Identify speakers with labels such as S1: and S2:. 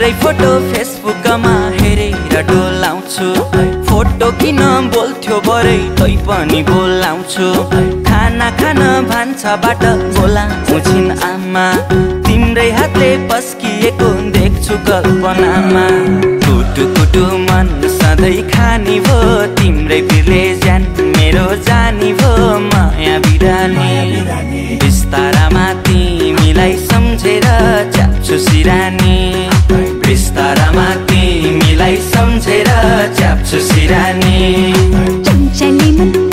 S1: तिम्रै फोटो फेसबुकमा हेरेर डोलाउँछु फोटो किन बोल्थ्यो बरै तै पनि बोलाउँछु खाना खान भान्साबाट बोलाउँछिन् आमा तिम्रै हातले पस्किएको देख्छु कल्पनामा कुटु कुटु मन सधैँ खानी भो तिम्रै पिरले ज्यान मेरो जानी भो माया बिरानी बिस्तारामा तिमीलाई सम्झेर च्याप्छु सिरानी बिस्तारामा तिमीलाई सम्झेर च्याप्छु सिरानी
S2: चञ्चली मन